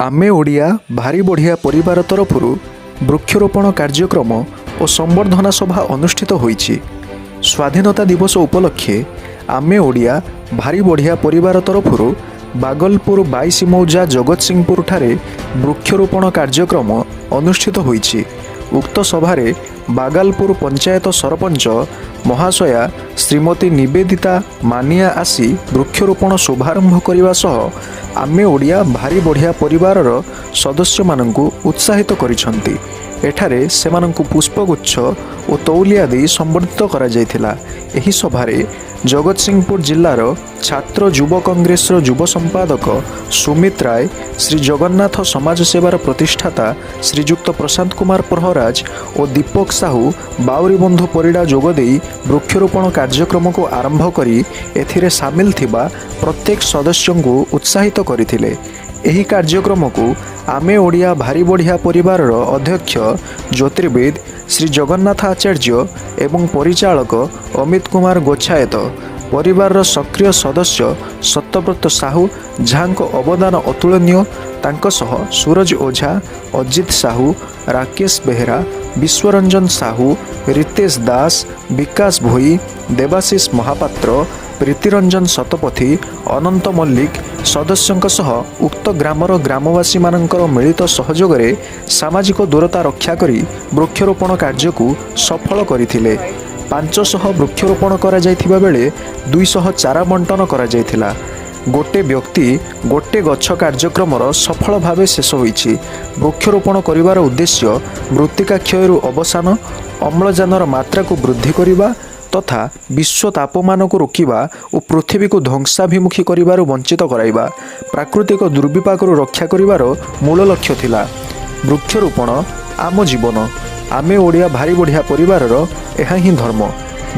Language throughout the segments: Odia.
ଆମେ ଓଡ଼ିଆ ଭାରି ବଢ଼ିଆ ପରିବାର ତରଫରୁ ବୃକ୍ଷରୋପଣ କାର୍ଯ୍ୟକ୍ରମ ଓ ସମ୍ବର୍ଦ୍ଧନା ସଭା ଅନୁଷ୍ଠିତ ହୋଇଛି। ସ୍ୱାଧୀନତା ଦିବସ ଉପଲକ୍ଷେ ଆମେ ଓଡ଼ିଆ ଭାରି ବଢ଼ିଆ ପରିବାର ତରଫରୁ ବାଗଲପୁର 22 ମୌଜା ଜଗତସିଂହପୁରଠାରେ ବୃକ୍ଷରୋପଣ କାର୍ଯ୍ୟକ୍ରମ ଅନୁଷ୍ଠିତ ହୋଇଛି। ଉକ୍ତ ସଭାରେ ବାଗାଲପୁର ପଞ୍ଚାୟତ ସରପଞ୍ଚ ମହାଶୟା ଶ୍ରୀମତୀ ନିବେଦିତା ମାନିଆ ଆସି ବୃକ୍ଷରୋପଣ ଶୁଭାରମ୍ଭ କରିବା ସହ ଆମେ ଓଡ଼ିଆ ଭାରି ବଢ଼ିଆ ପରିବାରର ସଦସ୍ୟମାନଙ୍କୁ ଉତ୍ସାହିତ କରିଛନ୍ତି। ଏଠାରେ ସେମାନଙ୍କୁ ପୁଷ୍ପଗୁଚ୍ଛ ଓ ତଉଲିଆ ଦେଇ ସମ୍ବର୍ଦ୍ଧିତ କରାଯାଇଥିଲା। ଏହି ସଭାରେ ଜଗତସିଂହପୁର ଜିଲ୍ଲାର ଛାତ୍ର ଯୁବ କଂଗ୍ରେସର ଯୁବ ସମ୍ପାଦକ ସୁମିତ ରାୟ, ଶ୍ରୀ ଜଗନ୍ନାଥ ସମାଜ ସେବାର ପ୍ରତିଷ୍ଠାତା ଶ୍ରୀଯୁକ୍ତ ପ୍ରଶାନ୍ତ କୁମାର ପ୍ରହରାଜ ଓ ଦୀପକ ସାହୁ, ବାଉରୀବନ୍ଧୁ ପରିଡ଼ା ଯୋଗଦେଇ ବୃକ୍ଷରୋପଣ କାର୍ଯ୍ୟକ୍ରମକୁ ଆରମ୍ଭ କରି ଏଥିରେ ସାମିଲ ଥିବା ପ୍ରତ୍ୟେକ ସଦସ୍ୟଙ୍କୁ ଉତ୍ସାହିତ କରିଥିଲେ। ଏହି କାର୍ଯ୍ୟକ୍ରମକୁ ଆମେ ଓଡ଼ିଆ ଭାରି ବଢ଼ିଆ ପରିବାରର ଅଧ୍ୟକ୍ଷ ଜ୍ୟୋତିର୍ବିଦ ଶ୍ରୀ ଜଗନ୍ନାଥ ଆଚାର୍ଯ୍ୟ ଏବଂ ପରିଚାଳକ ଅମିତ କୁମାର ଗୋଛାୟତ, ପରିବାରର ସକ୍ରିୟ ସଦସ୍ୟ ସତ୍ୟବ୍ରତ ସାହୁ, ଯାହାଙ୍କ ଅବଦାନ ଅତୁଳନୀୟ, ତାଙ୍କ ସହ ସୁରଜ ଓଝା, ଅଜିତ ସାହୁ, ରାକେଶ ବେହେରା, ବିଶ୍ୱରଞ୍ଜନ ସାହୁ, ରିତେଶ ଦାସ, ବିକାଶ ଭୋଇ, ଦେବାଶିଷ ମହାପାତ୍ର, ପ୍ରୀତିରଞ୍ଜନ ଶତପଥୀ, ଅନନ୍ତ ମଲ୍ଲିକ ସଦସ୍ୟଙ୍କ ସହ ଉକ୍ତ ଗ୍ରାମର ଗ୍ରାମବାସୀମାନଙ୍କର ମିଳିତ ସହଯୋଗରେ ସାମାଜିକ ଦୂରତା ରକ୍ଷା କରି ବୃକ୍ଷରୋପଣ କାର୍ଯ୍ୟକୁ ସଫଳ କରିଥିଲେ। 500 ବୃକ୍ଷରୋପଣ କରାଯାଇଥିବା ବେଳେ 200 ଚାରା ବଣ୍ଟନ କରାଯାଇଥିଲା। ଗୋଟେ ବ୍ୟକ୍ତି ଗୋଟେ ଗଛ କାର୍ଯ୍ୟକ୍ରମର ସଫଳ ଭାବେ ଶେଷ ହୋଇଛି। ବୃକ୍ଷରୋପଣ କରିବାର ଉଦ୍ଦେଶ୍ୟ ମୃତ୍ତିକା କ୍ଷୟରୁ ଅବସାନ, ଅମ୍ଳଜାନର ମାତ୍ରାକୁ ବୃଦ୍ଧି କରିବା ତଥା ବିଶ୍ୱ ତାପମାନକୁ ରୋକିବା ଓ ପୃଥିବୀକୁ ଧ୍ୱଂସାଭିମୁଖୀ କରିବାରୁ ବଞ୍ଚିତ କରାଇବା, ପ୍ରାକୃତିକ ଦୁର୍ବିପାକରୁ ରକ୍ଷା କରିବାର ମୂଳ ଲକ୍ଷ୍ୟ ଥିଲା। ବୃକ୍ଷରୋପଣ ଆମ ଜୀବନ। ଆମେ ଓଡ଼ିଆ ଭାରି ବଢ଼ିଆ ପରିବାରର ଏହା ହିଁ ଧର୍ମ।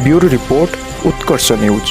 ବ୍ୟୁରୋ ରିପୋର୍ଟ, ଉତ୍କର୍ଷ ନ୍ୟୁଜ୍।